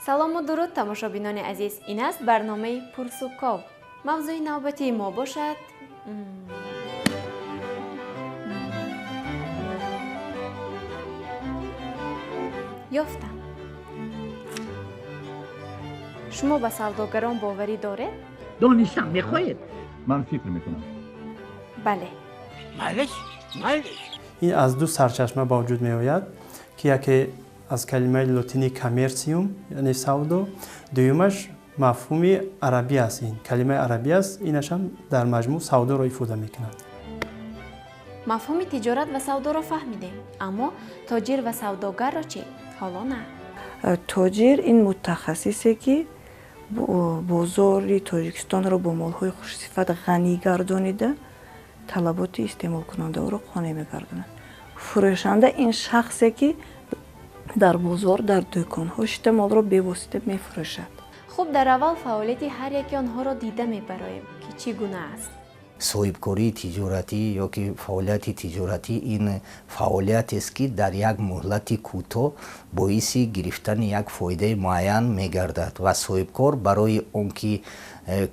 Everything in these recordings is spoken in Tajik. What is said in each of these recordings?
Салому дуруд, тамошобинони азиз. Ин аст барномаи Пурсуков. Мавзӯи навбатии мо бошад ёфтам. Шумо ба савдогарон боварӣ доред? Донистан мехоҳед? Ман фикр мекунам. Бале. Майлиш, майлиш. Ин аз ду сарчашма ба вуҷуд меояд, ки яке аз калимаи лотини commercium, яъне савдо, дуюмаш мафҳуми арабӣ аст. Ин калимаи арабӣ аст, инашам дар маҷмӯъ савдоро ифода мекунад. Мафҳуми тиҷорат ва савдоро фаҳмидем, аммо тоҷир ва савдогарро чӣ? Ҳоло на. Тоҷир ин мутахассисе, ки бозори Тоҷикистонро бо молҳои хушсифат ғанӣ гардонида, талаботи истеъмолкунандаҳоро қонеъ мегардонад. Фурӯшанда ин шахсе, ки дар бозор, дар дӯконҳо шита молро бевосита мефурӯшад. Хуб, дар аввал фаъолияти ҳар яки онҳоро дида мебароем, ки чӣ гуна аст. Соҳибкории тиҷоратӣ ё ки фаъолияти тиҷоратӣ ин фаъолиятест, ки дар як муҳлати кӯтоҳ боиси гирифтани як фоидаи муайян мегардад ва соҳибкор барои он ки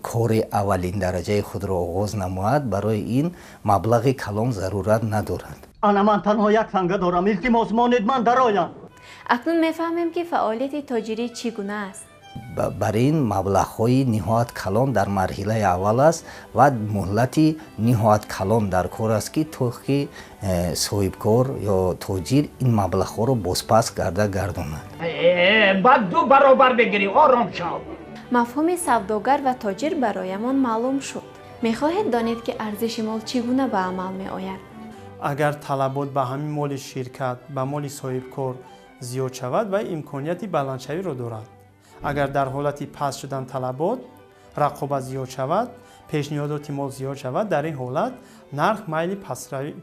кори аввалин дараҷаи худро оғоз намояд, барои ин маблағи калон зарурат надорад. Ана ман танҳо як танга дорам, илтимос, монед ман дароям. Акнун мефаҳмем, ки фаъолияти тоҷирӣ чӣ гуна аст. Бар ин маблағҳои ниҳоят калон дар марҳилаи аввал аст ва муҳлати ниҳоят калон дар кор аст, ки то ки соҳибкор ё тоҷир ин маблағҳоро бозпас карда гардонад. Баъд ду баробар бигирӣ, ором шав. Мафҳуми савдогар ва тоҷир бароямон маълум шуд. Мехоҳед донед, ки арзиши мол чӣ гуна ба амал меояд? Агар талабот ба ҳамин моли ширкат, ба моли соҳибкор зиёд шавад, вай имконияти баландшавиро дорад. Агар дар ҳолати паст шудан талабот, рақобат зиёд шавад, пешниҳодоти мол зиёд шавад, дар ин ҳолат нарх майли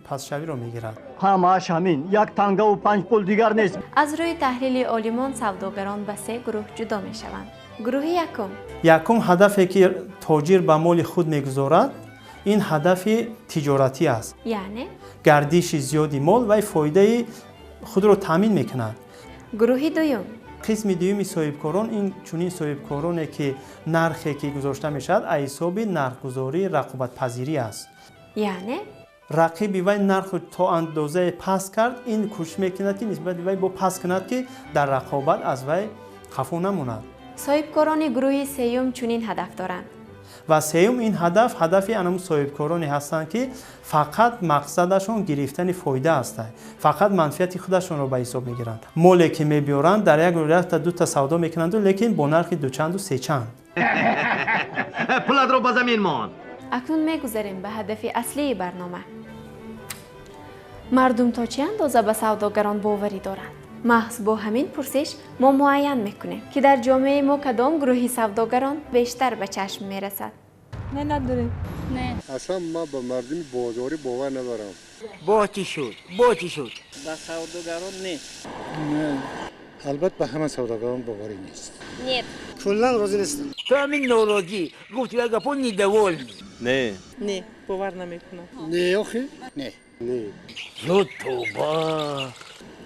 пастшавиро мегирад. Ҳамааш ҳамин, як тангаву панҷ пул дигар нест. Аз рӯи таҳлили олимон савдогарон ба се гурӯҳ ҷудо мешаванд. Гурӯҳи якум. Якум ҳадафе, ки тоҷир ба моли худ мегузорад, ин ҳадафи тиҷоратӣ аст. Яъне? Гардиши зиёди мол вай фоидаи худро таъмин мекунад. Гурӯҳи дуюм. Қисми дуюми соҳибкорон ин чунин соҳибкороне, ки нархе, ки гузошта мешавад, аз ҳисоби нархгузории рақобатпазирӣ аст. Яъне? Рақиби вай нархро то андозае паст кард, ин кӯшиш мекунад, ки нисбати вай бо паст кунад, ки дар рақобат аз вай хафо намонад. Соҳибкорони гурӯҳи сеюм чунин ҳадаф доранд. Ва сеюм ин ҳадаф ҳадафи анам соҳибкороне ҳастанд, ки фақат мақсадашон гирифтани фоида аст, фақат манфиати худашонро ба ҳисоб мегиранд. Моле, ки мебиёранд, дар як якта дута савдо мекунанду, лекин бо нархи дучанду сечанд. Пулатро ба замин мон. Акнун мегузарем ба ҳадафи аслии барнома. Мардум то чӣ андоза ба савдогарон боварӣ доранд? Маҳз бо ҳамин пурсиш мо муайян мекунем, ки дар ҷомеаи мо кадом гурӯҳи савдогарон бештар ба чашм мерасад. Не, надорем. Не. Аслан ман ба мардуми бозорӣ бовар надорам. Бо чӣ шуд? Бо чӣ шуд? Ба савдогарон не. Не, албатта ба ҳама савдогарон боварӣ нест. Нет. Куллан розӣ нестам. Ту ҳамин норозӣ гуфти, як гапо недовольный. Не. Не, бовар намекунам. Не, охи? Не. Не. Ё тавба!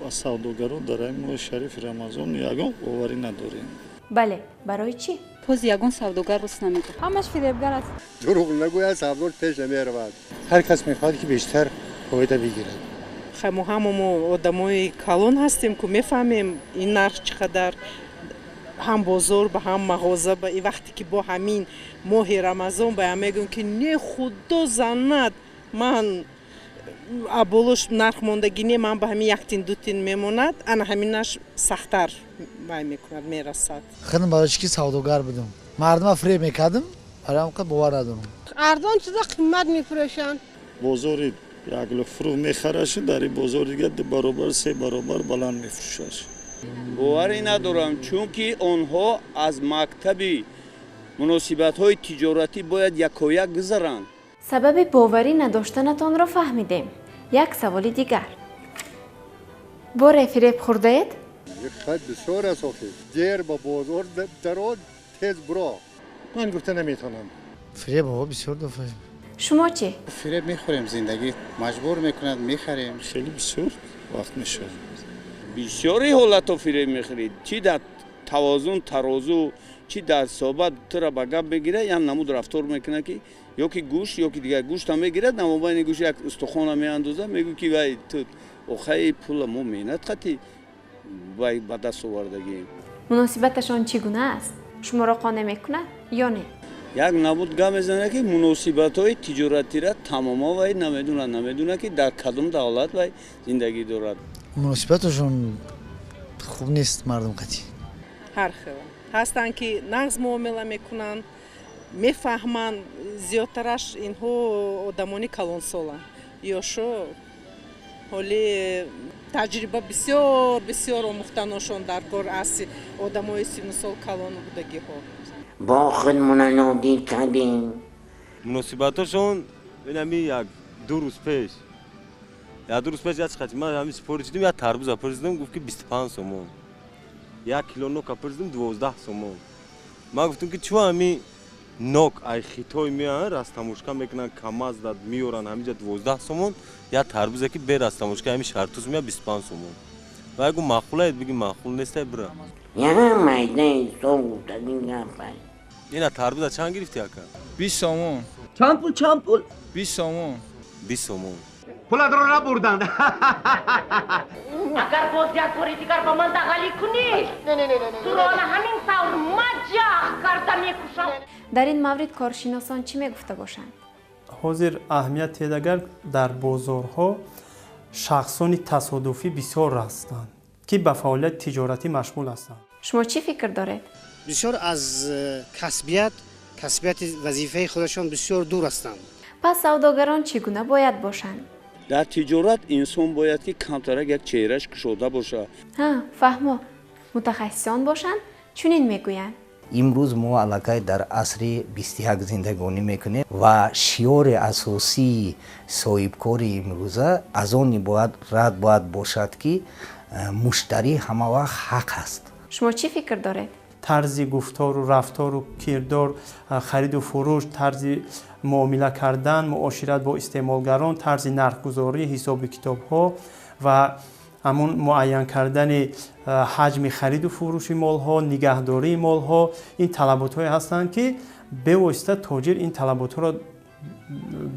Ба савдогарон дар ҳамин моҳи шарифи Рамазон ягон боварӣ надорем. Бале, барои чӣ? Боз ягон савдогар рост намегӯяд. Ҳамаш фиребгар аст. Дурӯғ нагӯяд, савдо пеш намеравад. Ҳар кас мехоҳад, ки бештар фоида бигирад. Хай, мо ҳама мо одамои калон ҳастем, ку мефаҳмем ин нарх чӣ қадар ҳам бозор ба ҳам мағоза ба. И вақте ки бо ҳамин моҳи Рамазон ба мегӯем, ки не, худо занад, ман аболош нарх мондагӣ не, ман ба ҳамин як тин, ду тин мемонад, ана ҳаминаш сахттар вай мекунад, мерасад. Худам барои чӣ ки савдогар будам, мардума фиреб мекардам, барои ҳам бовар надорам. Арзон чиза қимат мефурӯшанд. Бозори як фурӯх мехарашу, дар ин бозор дигар ду баробар, се баробар баланд мефурӯшаш. Боварӣ надорам, чунки онҳо аз мактаби муносибатҳои тиҷоратӣ бояд якояк гузаранд. Сабаби боварӣ надоштанатонро фаҳмидем. Як саволи дигар. Боре фиреб хӯрдаед? Хай, бисёр аст охи. Дер ба бозор даро, тез буро. Ман гуфта наметавонам. Фиреб ҳо бисёр дафъа. Шумо чӣ? Фиреб мехӯрем, зиндагӣ маҷбур мекунад, мехарем. Хеле бисёр вақт мешавад. Бисёри ҳолатҳо фиреб мехӯред, чӣ дар Тавозун, тарозу, чи дар суҳбат тура ба гап мегирад, як намуд рафтор мекунад, ки ё ки гӯшт, ё ки дигар гӯшта мегирад, намобайни гӯшт як устухона меандозад, мегӯ ки вай ту охаи пула мо меҳнат қати вай ба даст овардагием. Муносибаташон чӣ гуна аст? Шуморо қонеъ мекунад ё не? Як намуд гап мезанад, ки муносибатҳои тиҷоратиро тамомо вай намедонад, намедонад, ки дар кадом давлат вай зиндагӣ дорад. Муносибаташон хуб нест мардум қатӣ. Ҳар хел ҳастанд, ки нағз муомила мекунанд, мефаҳманд. Зиёдтараш инҳо одамони калонсоланд, ёшо ҳоли таҷриба бисёр бисёр омӯхтаношон дар кор аз одамои сину сол калон будагиҳо. Бо худмона нодид кардем. Муносибатошон инами 1-2 рӯз пеш, 1-2 рӯз пеш як хати ман ҳамин супоришидим, як тарбуза пурсидам, гуфт ки 25 сомон, 1 кило нока пурсидам, 12 сомон. Ман гуфтам ки чӯ ҳами нок ай Хитой меоянд, растамошка мекунанд, КамАЗ дад меоранд, ҳаминҷа 12 сомон, як тарбузе ки бе растамошка ҳами шартуз меояд 25 сомон. Вай гуфт маъқулает, биги маъқул нестай, бира. Яна майдаи сол гуфтагин гапай. Ина тарбуза чанд гирифти, ака? 20 сомон. Чанд пул, чанд пул? 20 сомон. 20 сомон. Пулатро набурданд. Агар боз як бори дигар ба ман дағалӣ кунӣ, туро на ҳамин тавр маҷах карда мекушам. Дар ин маврид коршиносон чӣ мегуфта бошанд? Ҳозир аҳамият диҳед, агар дар бозорҳо шахсони тасодуфӣ бисёр ҳастанд, ки ба фаъолияти тиҷоратӣ машғул ҳастанд. Шумо чӣ фикр доред? Бисёр аз касбияти вазифаи худашон бисёр дур ҳастанд. Пас савдогарон чӣ гуна бояд бошанд? Дар тиҷорат инсон бояд ки камтарак як чеҳраш кушода бошад. Ҳа, фаҳмо. Мутахассисон бошанд, чунин мегӯянд. Имрӯз мо аллакай дар асри 21 зиндагонӣ мекунем ва шиёри асосии соҳибкори имрӯза аз он рад бояд бошад, ки муштарӣ ҳама вақт ҳақ аст. Шумо чӣ фикр доред? Тарзи гуфтору рафтору кирдор, хариду фурӯш, тарзи муомила кардан, муошират бо истеъмолгарон, тарзи нархгузорӣ, ҳисоби китобҳо ва ҳамун муайян кардани ҳаҷми хариду фурӯши молҳо, нигаҳдории молҳо, ин талаботҳое ҳастанд, ки бевосита тоҷир ин талаботҳоро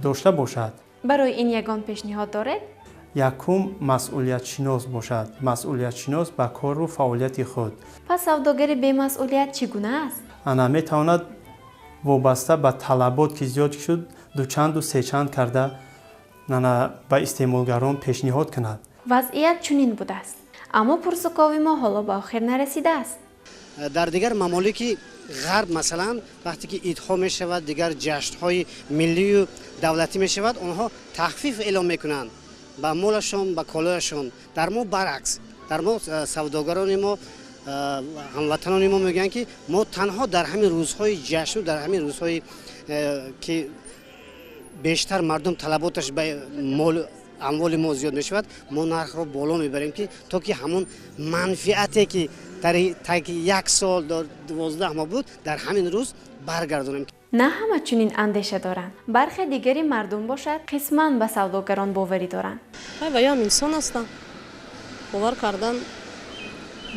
дошта бошад. Барои ин ягон пешниҳод доред? Якум, масъулиятшинос бошад, масъулиятшинос ба кору фаъолияти худ. Пас савдогари бемасъулият чӣ гуна аст? Ана метавонад вобаста ба талабот, ки зиёд шуд, дучанду сечанд карда ана ба истеъмолгарон пешниҳод кунад. Вазъият чунин будааст, аммо пурсукови мо ҳоло ба охир нарасидааст. Дар дигар мамолики ғарб, масалан, вақте ки идҳо мешавад, дигар ҷашнҳои миллию давлатӣ мешавад, онҳо тахфиф эълон мекунанд ба молашон, ба колояшон. Дар мо баръакс, дар мо савдогарони мо, ҳамватанони мо мегӯянд, ки мо танҳо дар ҳамин рӯзҳои ҷашну дар ҳамин рӯзҳои ки бештар мардум талаботаш ба мол амволи мо зиёд мешавад, мо нархро боло мебарем, ки то ки ҳамон манфиате ки дар таги як сол 12 моҳ буд, дар ҳамин рӯз баргардонем. На ҳама чунин андеша доранд. Бархе дигари мардум бошад, қисман ба савдогарон боварӣ доранд. Ваям инсон ҳастанд, бовар кардан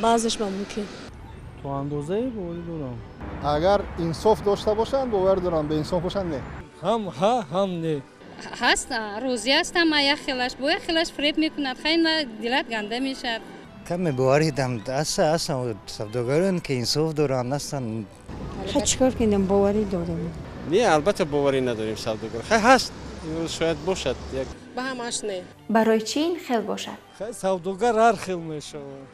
баъзеш ба мумкин. То андозае боварӣ дорам. Агар инсоф дошта бошанд, бовар дорам, беинсоф бошанд, не. Ҳам ҳа, ҳам не. Ҳаст, розӣ ҳастам, як хелаш бо як хелаш фиреб мекунад, хай на дилат ганда мешавад. Каме боварӣ дам ҳастанд савдогарон, ки инсоф доранд, ҳастанд. Хай, чӣ кор кунем, боварӣ дорем. Не, албатта боварӣ надорем савдогар. Хай, ҳаст, шояд бошад як. Ба ҳамаш не. Барои чӣ ин хел бошад? Хай, савдогар ҳар хел мешавад.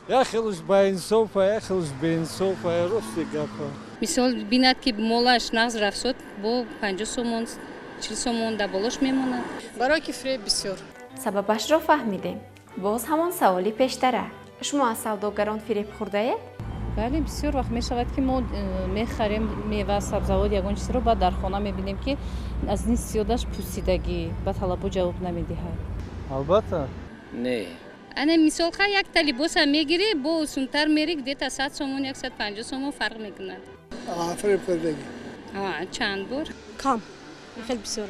Як хелаш баинсофа, як хелаш беинсофа, рости гапа. Мисол, бинад, ки молаш нағз рафсод, бо 50 сомон, 40 сомон дар болош мемонад. Барои ки фиреб бисёр. Сабабашро фаҳмидем. Боз ҳамон саволи пештара: шумо аз савдогарон фиреб хӯрдаед? Бале, бисёр вақт мешавад, ки мо мехарем мева, сабзавот, ягон чизро, баъд дар хона мебинем, ки аз нисф зиёдаш пусидагӣ, ба талабот ҷавоб намедиҳад. Албатта. Не. Ана мисол, ха, якта либоса мегирӣ, бо осунтар мери, где-то 100 сомон, 150 сомон фарқ мекунад. Фиреб хӯрдагӣ. Чанд бор? Кам, хеле бисёр.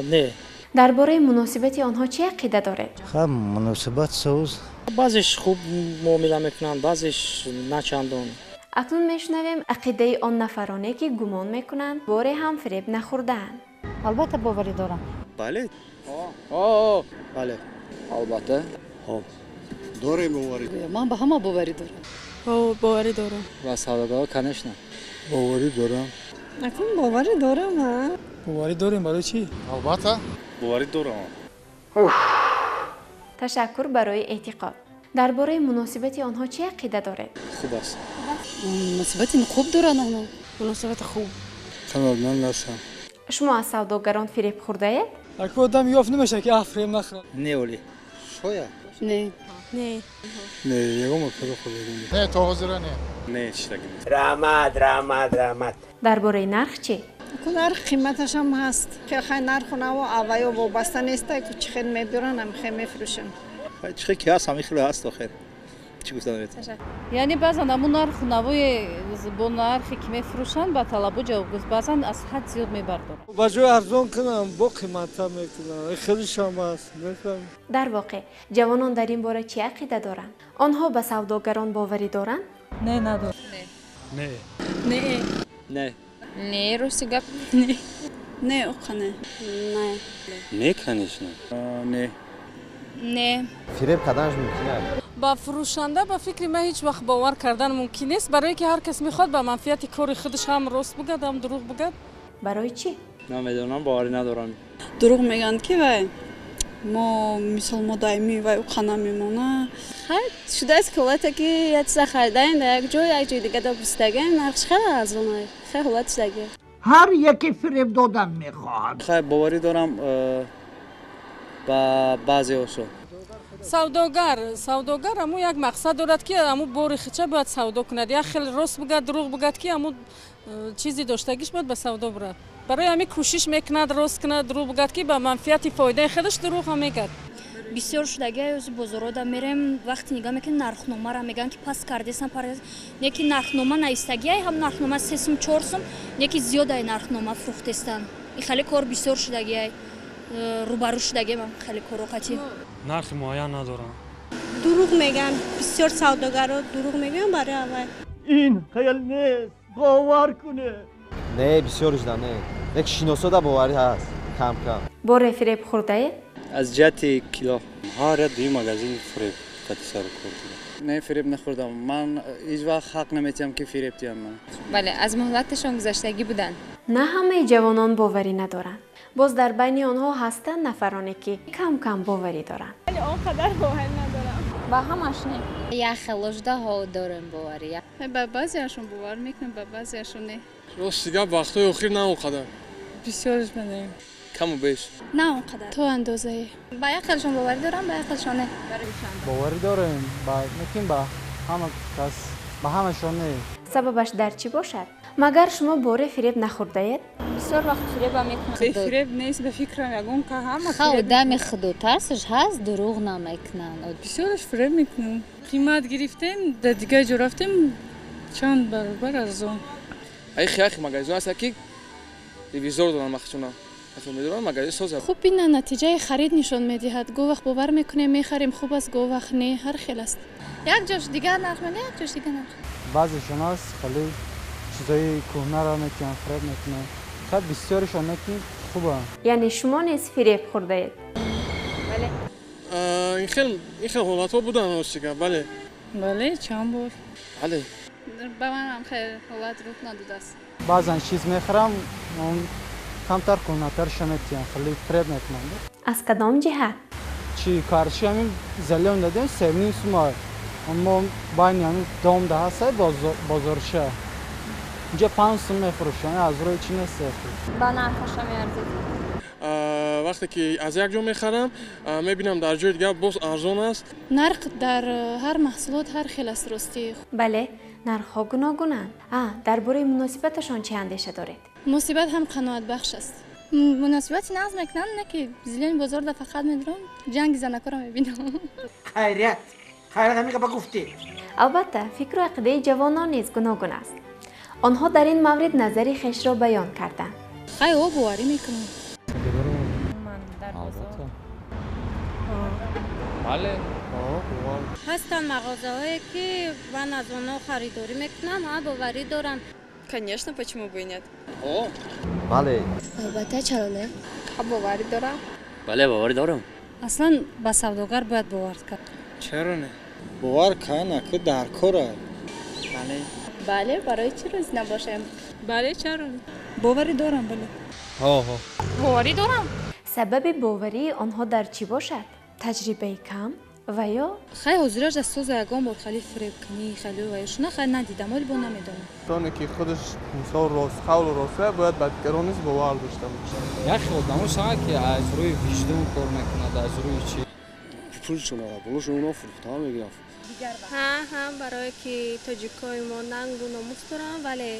Не. Дар бораи муносибати онҳо чӣ ақида доред? Ха, муносибат соз. Баъзеш хуб муомила мекунанд, баъзеш начандон. Акнун мешунавем ақидаи он нафароне, ки гумон мекунанд боре ҳам фиреб нахӯрдаанд. Албатта, боварӣ дорам. Бале. Бале. Албатта. Дорем боварӣ. Ман ба ҳама боварӣ дорам. Боварӣ дорам. Ба савдогарҳо, конечно. Боварӣ дорам. Акнун боварӣ дорам. Боварӣ дорем, барои чӣ? Албатта. Боварӣ дорам. Ташаккур барои эътиқод. Дар бораи муносибати онҳо чӣ ақида доред? Хуб аст. Муносибати хуб доранд онҳо. Муносибати хуб. Қаноатманд ҳастам. Шумо аз савдогарон фиреб хӯрдаед? Аку одам ёфт намешавад, ки фиреб нахӯрад. Не, олӣ. Шояд. Не. Не. Не, ягон фиреб хӯрдагӣ не. Не, то ҳозира не. Не, чизаги нест. Раҳмат, раҳмат, раҳмат. Дар бораи нарх чӣ? Ку нарх қиматашам ҳаст. Хай, нарху наво авваё вобаста неста, ку чӣ хел мебиранд, ам хел мефурӯшанд. Чӣ хел ки ҳаст, ҳамин хеле ҳаст охир. Чӣ гуфта наметавонам. Яъне баъзан ҳамун нарху навои бо нархе ки мефурӯшанд, ба талабот ҷавобгӯ, баъзан аз ҳад зиёд мебардоранд. Ба ҷои арзон кунам, бо қиматтар мекунам. Хелишам ҳаст, мефаҳмӣ. Дар воқеъ ҷавонон дар ин бора чӣ ақида доранд? Онҳо ба савдогарон боварӣ доранд? Не, надорам. Не. Не. Не. Не, рости гап, не. Не, оқа не. Не. Не, конечно. Не. Не. Фиреб карданаш мумкин аст. Ба фурӯшанда, ба фикри ман, ҳеҷ вақт бовар кардан мумкин нест, барое ки ҳар кас мехоҳад ба манфиати кори худаш ҳам рост бугад, ҳам дурӯғ бугад. Барои чӣ? Намедонам, боварӣ надорам. Дурӯғ мегӯянд, ки вай мо, мисол, мо доимӣ вай уқа намемона. Хай, шудааст ки ҳолате, ки як чиза харидаем дар як ҷой, як ҷои дига пурсидагаем, нархш хеле арзон. Хеле ҳолат шудагӣ. Ҳар яке фиреб додан мехоҳад. Хай, боварӣ дорам ба баъзеҳошо. Савдогар аму як мақсад дорад, ки аму бори хича бояд савдо кунад, як хел рост бугад, дурӯғ бугад, ки аму чизи доштагиш бояд ба савдо бурад. Барои ҳамин кӯшиш мекунад рост кунад, дурӯғ бугад, ки ба манфиати фоидаи худаш дурӯғ ҳам мегӯяд. Бисёр шудагиа, ози бозорода мерем, вақти нигоҳ мекунем нархномара, мегӯянд, ки пас кардесам, не ки нархнома наистагиай, ҳам нархнома 3 сум, 4 сум, не ки зиёдай нархнома фурӯхтестанд. Ин хеле кор бисёр шудагиай, рӯбарӯ шудагиам хеле коро қатӣ. Нархи муайян надорам. Дурӯғ мегӯянд, бисёр савдогаро дурӯғ мегӯянд барои аввал. Ин хел нест, бовар кунед. Не, бисёришда не. Як шиносода боварӣ ҳаст, кам кам. Боре фиреб хӯрдаед? Аз ҷиҳати кило. Ҳар як дуюм магазин фиреб қати сару кор дорад. Не, фиреб нахӯрдам. Ман ҳеҷ вақт ҳақ наметиҳам, ки фиреб диҳам ман. Бале, аз муҳлаташон гузаштагӣ буданд. На ҳамаи ҷавонон боварӣ надоранд. Боз дар байни онҳо ҳастанд нафароне, ки кам кам боварӣ доранд. Вале он қадар боварӣ надорам. Ба ҳамаш не. Як хелошдаҳо дорем боварӣ. Ба баъзеашон бовар мекунем, ба баъзеашон не. Рости гап, вақтҳои охир на он қадар. Бисёраш ба не. Каму беш. На он қадар. То андозае. Ба як хелшон боварӣ дорам, ба як хелшон не. Боварӣ дорем, ба лекин ба ҳама кас, ба ҳамашон не. Сабабаш дар чӣ бошад? Магар шумо боре фиреб нахӯрдаед? Бисёр вақт фиреба мекунам. Фиреб нест, ба фикрам, ягон ка ҳама. Ха, одами худотарсаш ҳаст, дурӯғ намекунанд. Бисёраш фиреб мекунам. Қимат гирифтем, дар дигар ҷо рафтем, чанд баробар арзон. Ай хеле магазин ҳаст, ки ревизор доранд махсуна. Медонам, магазин соза. Хуб, ина натиҷаи харид нишон медиҳад. Гоҳ вақт бовар мекунем, мехарем, хуб аст, гоҳ вақт не, ҳар хел аст. Як ҷош дигар нарх мегӯяд, як ҷош дигар нарх. Баъзешон аст, хеле чизои кӯҳнаро мекунанд, фиреб мекунанд. Хай, бисёришон не, ки хубанд. Яъне шумо низ фиреб хӯрдаед? Бале. Ин хел ҳолатҳо буданд, рости гап, бале. Бале, чанд бор. Бале. Ба манам хеле ҳолат рух надодааст. Баъзан чиз мехӯрам, он камтар кӯҳнатарша метиҳанд, хеле фиреб мекунанд. Аз кадом ҷиҳат? Чи карчи ҳамин зелён дадем, 3,5 сума. Мо байни ҳамин дом да ҳастай бозорча. Инҷа 5 сум мефурӯшанд, аз рӯи чӣ нест. Ба нархаша меарзид. Вақте ки аз як ҷо мехарам, мебинам, дар ҷои дигар боз арзон аст. Нарх дар ҳар маҳсулот ҳар хел аст, ростӣ. Бале, нархҳо гуногунанд. А дар бораи муносибаташон чӣ андеша доред? Муносибат ҳам қаноатбахш аст. Муносибати нағз мекунанд, не ки зилёни бозорда фақат медурам, ҷанги занакоро мебинам. Хайрият, хайрият, ҳамин гапа гуфтӣ. Албатта, фикру ақидаи ҷавонон низ гуногун аст. Онҳо дар ин маврид назари хешро баён карданд. Хай, о, боварӣ мекунам. Бале. Ҳастанд мағозаҳое ки ман аз онҳо харидорӣ мекунам, ҳа, боварӣ дорам. Конечно, почему бы и нет? Бале. Албатта, чаро не? Ҳа, боварӣ дорам. Бале, боварӣ дорам. Аслан ба савдогар бояд бовар кард. Чаро не? Бовар кана ки дар кора. Бале. Бале, барои чӣ розӣ набошем? Бале, чаро не? Боварӣ дорам, бале. Ҳо, ҳо. Боварӣ дорам. Сабаби боварии онҳо дар чӣ бошад? Таҷрибаи кам ва ё Хай, ҳозираш аз соза ягон бор хали фиребкунӣ, хали ва ёшуна хай надидам, оли бо намедонам. Тоне ки худаш мисол ростқавлу ростгӯя, бояд ба дигарон низ бовар дошта бошад. Як хел одамо шавад, ки аз рӯи виҷдон кор мекунад, аз рӯи чи. Пулшонара болошон фурӯхта мегирад. Ҳа, ҳа, барое ки тоҷикои мо нангу номус доранд, вале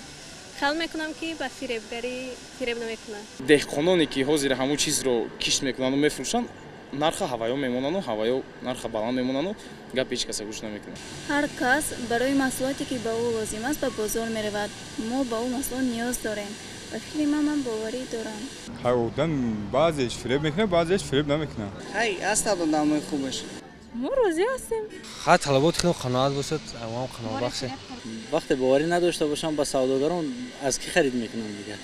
хаёл мекунам, ки ба фиребгарӣ фиреб намекунанд. Деҳқононе ки ҳозир ҳамун чизро кишт мекунанду мефурӯшанд, нарха ҳаваё мемонану ҳаваё нарха баланд мемонану гапи ҳеҷ каса гӯш намекунад. Ҳар кас барои маҳсулоте, ки ба ӯ лозим аст, ба бозор меравад. Мо ба ӯ маҳсулот ниёз дорем. Ба фикри ман, ман боварӣ дорам. Ҳар одам баъзеаш фиреб мекунад, баъзеаш фиреб намекунад. Ҳай, ҳастанд одамои хубаш. Мо розӣ ҳастем. Ҳар талаботи хело қаноат бошад, авам қаноатбахше. Вақте боварӣ надошта бошам ба савдогарон, аз кӣ харид мекунам дигар?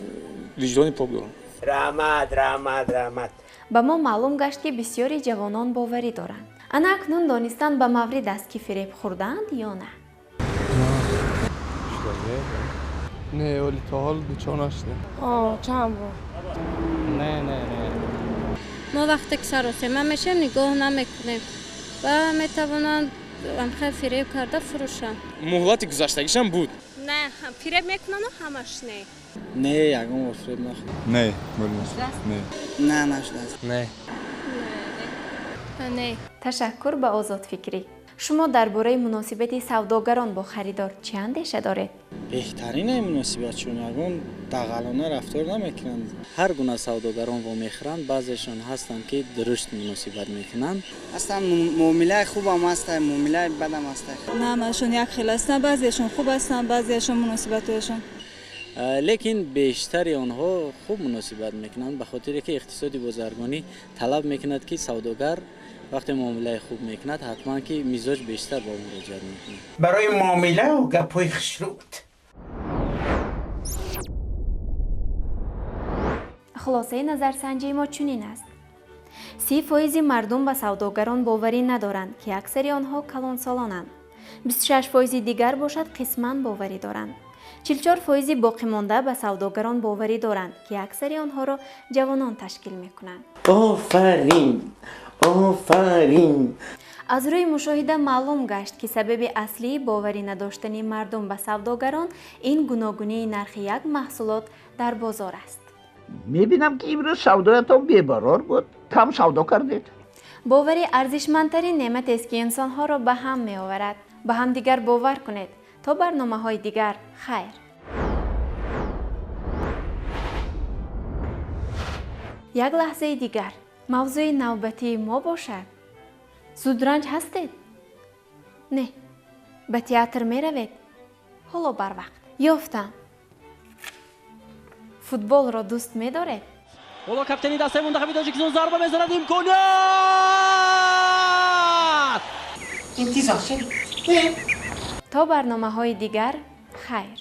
Виҷдони пок дорам. Раҳмат, раҳмат, раҳмат. Ба мо маълум гашт, ки бисёри ҷавонон боварӣ доранд. Ана акнун донистан ба маврид аст, ки фиреб хӯрдаанд ё на. Не, оли то ҳол дучор нашудем. Чанд бор. Не, не, не. Мо вақте ки саросема мешавем, нигоҳ намекунем ва метавонанд амхел фиреб карда фурӯшанд. Муҳлати гузаштагишам буд. Не, фиреб мекунану ҳамаш не. Не, ягон бор фиреб нахӯрдам. Не, не. Не, нашудааст. Не. Не. Ташаккур ба озодфикрӣ. Шумо дар бораи муносибати савдогарон бо харидор чӣ андеша доред? Беҳтарине муносибатшон, ягон дағалона рафтор намекунанд. Ҳар гуна савдогарон вомехӯранд, баъзешон ҳастанд, ки дуруст муносибат мекунанд. Ҳастанд, муомилаи хубам ҳаста, муомилаи бадам ҳаста. На, ҳамашон як хел ҳастанд, баъзеашон хуб ҳастанд, баъзеашон муносибатҳояшон. Лекин бештари онҳо хуб муносибат мекунанд, ба хотире ки иқтисоди бозаргонӣ талаб мекунад, ки савдогар вақте муомилаи хуб мекунад, ҳатман ки мизоҷ бештар ба ӯ муроҷиат мекунад. Барои муомилаву гапҳои хушрӯд. Хулосаи назарсанҷии мо чунин аст: 30 фоизи мардум ба савдогарон боварӣ надоранд, ки аксари онҳо калонсолонанд. 26 фоизи дигар бошад, қисман боварӣ доранд. 44 фоизи боқимонда ба савдогарон боварӣ доранд, ки аксари онҳоро ҷавонон ташкил мекунанд. Офарин, офарин. Аз рӯи мушоҳида маълум гашт, ки сабаби аслии боварӣ надоштани мардум ба савдогарон ин гуногунии нархи як маҳсулот дар бозор аст. Мебинам, ки имрӯз савдоятон бебарор буд, кам савдо кардед. Боварӣ арзишмандтарин неъматест, ки инсонҳоро ба ҳам меоварад. Ба ҳамдигар бовар кунед. То барномаҳои дигар, хайр. Як лаҳзаи дигар, мавзӯи навбатии мо бошад: зудранҷ ҳастед? Не, ба театр меравед? Ҳоло барвақт ёфтам. Футболро дӯст медоред? Ҳоло каптени дастаи мунтахаби Тоҷикистон зарба мезанад, имконият! Интизор шавед. То барномаҳои дигар, хайр.